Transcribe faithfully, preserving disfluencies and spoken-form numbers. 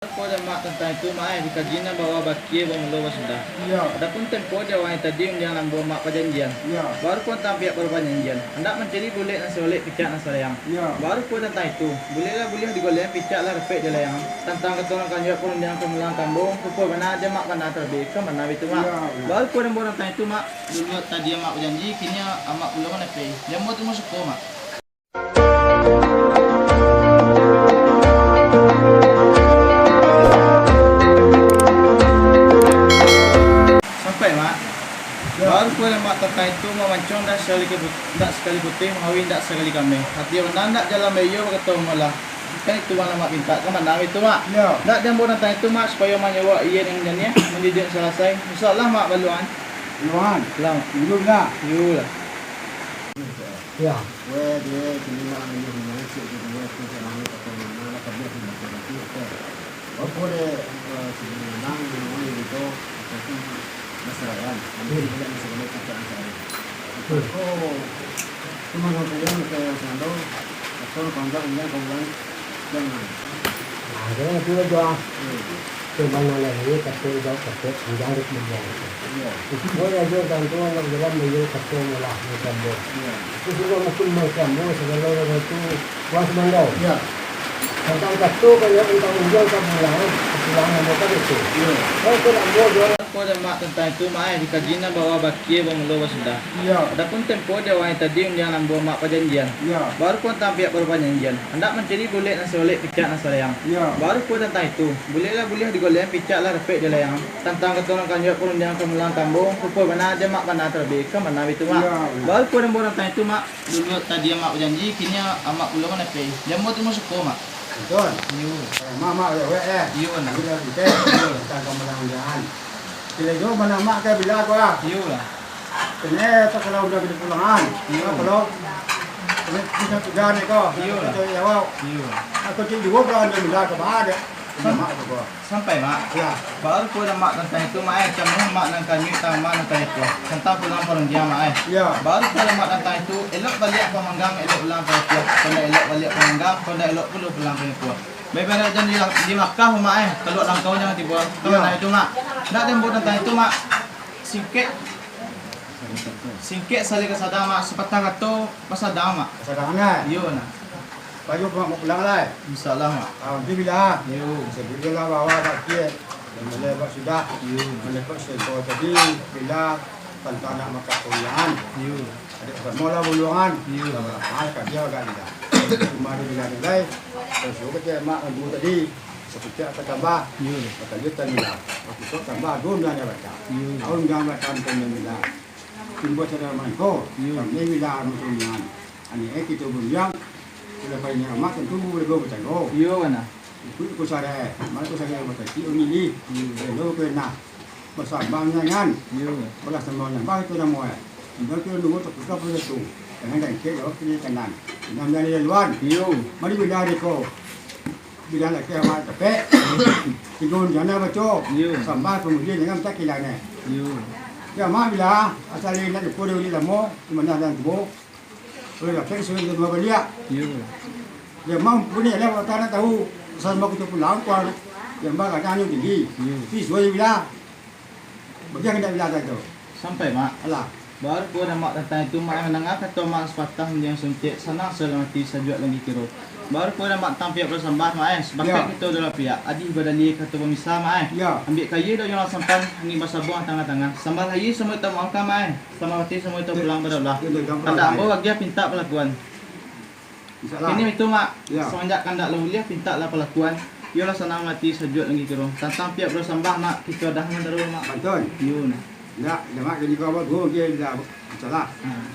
Baru pulo dek Mak tantang itu, Mak, eh, dikaji nan bawa bakia bamulo basudah. Iyo. Adapun tempo di awal tadi undiang nan ambo Mak pajanjian. Iyo. Baru pulo tantang pihak baru pajanjian. Andak mancari bulek nan saulek picak nan salayang. Iyo. Baru pulo tantang itu, bulek lah buliah digoleng, picak lah rapek di layang. Tantang kato nan kanjuak parundiangan pamulang ka ambo, rupo bana dek Mak bana talabiah, kan bana baitu, Mak. Iyo, iyo. Baru pulo dek ambo tantang itu, Mak. Dulu tadi Amak bajanji, kini Amak pulo manepeh. Di ambo tu masuko, Mak. Sampai, Mak. Yo. Baru pulo dek Mak tantang itu, mamancong indak sakali ke put-, indak sakali putih, mangawin indak sakali kameh. Hati bana indak jalan baiyo bakato malah. Kan itu bana Mak pinta, kan bana itu, Mak. Yo. Indak di ambo tantang itu, Mak, supayo Mak nyo baok iyo nan janiah, mandidiak salasai. Insya Allah, Mak, baluangan. Baluangan? Lah. Minggu lah. Minggu lah. Yo. Weh, dia kini lah, ini rumah cik, dia tu, dia tu, dia tu, dia tu. Apa dia, eh, sebelum menang, dia tu, dia tu, masyarakat. Nanti dia nak masyarakat kita cari. Itu, oh, cuma nak kalian ke Sando, atau panjang, dia kau bilang, jangan. Nah, dia tu aja. Hmm. Kemana lagi, tapi jauh, tapi panjang, dia kemudian. Iya. Itu boleh aja gantung anak jalan beliau satu malah macam tu. Iya. Itu sudah mungkin macam tu, segala orang tu buang semandau. Iya. Tantang satu banyak tantang ujian tak pulang, pulang nama kan itu. Iya. Kalau tu nak buat jual. Baru pulo dek Mak tantang itu, Mak, eh, dikaji nan bawa bakia bamulo basudah. Iya. Adapun tempo di awal tadi undiang nan ambo Mak pajanjian. Iya. Baru pulo tantang pihak baru pajanjian. Andak mancari bulek nan saulek picak nan salayang. Iya. Baru pulo tantang itu, bulek lah buliah digoleng, picak lah rapek di layang. Tantang kato nan kanjuak parundiangan pamulang ka ambo, rupo bana dek Mak bana talabiah, kan bana baitu, Mak. Iyo, iyo. Baru pulo dek ambo tantang itu, Mak. Dulu tadi Amak bajanji, kini Amak pulo manepeh. Di ambo tu masuko, Mak. Betul. Iyo. Eh, Mak, Mak, weh, weh, eh. Iyo, nah. Iyo, iyo. Tantang pamulang undiangan. Kiro-kiro bana Mak ka bila ko, ah? Iyo lah. Kini tu kalau udah kita pulangan. Iyo. Kalau kita tiga ni ko. Iyo lah. Kita jawab. Iyo. Aku cik dua pulangan dia bila ke mana? Mak tu ko. Sampai, Mak. Ya. Baru pulo dek Mak tantang itu, Mak, eh, cam Mak nan kanyuik, tang Mak nan kanyuik tu. Tantang pulang parundiangan, Mak, eh. Ya. Baru pulo dek Mak tantang itu, elok baliak pamanggang, elok pulang panitia. Kok ndak elok baliak pamanggang, kok ndak elok pulo pulang panitia. Baik, baik, jan di, di Makkah, Mak, eh. Kalau langkau jangan tibo. Kok ndak itu, Mak. Ndak tempo tantang itu, Mak. Singkek. Singkek salai kasadang, Mak. Sapatah kato, pasadang, Mak. Pasadang, eh? Iyo, nah. Payu, Mak, mau pulang lai. Insya Allah, Mak. Ah, nanti bila? Iyo. Sebila bawa bakia. Dan mulai buat sudah. Iyo. Mulai buat seko tadi, bila tantang nak makan kuliahan. Iyo. Adik sama lah buluangan. Iyo. Sama lah, ah, kerja agak bila. Cuma ada bila nilai. Terus juga cek Mak ambu tadi. Seperti apa tambah? Iyo. Kata dia tadi lah. Waktu tu tambah dua bulan dia baca. Iyo. Tahun dia baca macam ni bila. Timbul sadar mangko, Iyo. Kami bila musuhnya. Ani eh kita bunyiang, sudah paling amat tentu boleh go bertanggo. Iyo, bana. Ikut ku sare, mana ku sare yang bertangki, oh, ini. Iyo. Lalu kena bersambang dengan. Iyo. Belas sambang yang bah itu nama eh. Tinggal tu nunggu terputar pada tu. Jangan dangkit jawab kiri kanan. Jangan dari luar. Iyo. Mari bila deko. Bila laki amat tepek. Tiga jana baco. Iyo. Sambah kemudian dengan tak kilang eh. Iyo. Ya, mak bila asal nak jumpa dia ulit lama, di mana dan tubuh. Kalau dah fix, suruh dia dua baliak. Iyo. Dia mampu ni, lah, tak nak tahu. Asal mau kita pulang, kuat. Dia mbak kadang ni tinggi. Iyo. Tapi suruh dia bila. Bagi yang hendak bila tu. Sampai, Mak. Alah. Baru pulo dek Mak tantang itu, Mak, eh, mandanga kato Mak sapatah mandiang suntiak, sanang salam ati, sajuak lagi kiro. Baru pulo dek Mak tantang pihak basambah, Mak, eh, sapakaik Iyo. Kito dalam pihak, adih badalih kato bamisa, Mak, eh. Iyo. Ambiak kayu daun yang sampan, angin basabuang tangah-tangah. Sambah lahia samo ito muangka, Mak, eh. Sambah batin samo ito pulang pado Allah. Iyo, iyo, iyo. Kandak ambo bagiah pintak balakuan. Insya Allah. Kini itu, Mak. Iyo. Samanjak kandak lah buliah, pintak lah palakuan. Iyolah sanang ati, sajuak lagi kiro. Tantang pihak basambah, Mak, kito dah mandaro, Mak. Bantuan. Iyo, nah. Indak, indak, Mak, jadi kau buat gua, dia dah. Insya Allah. Nah.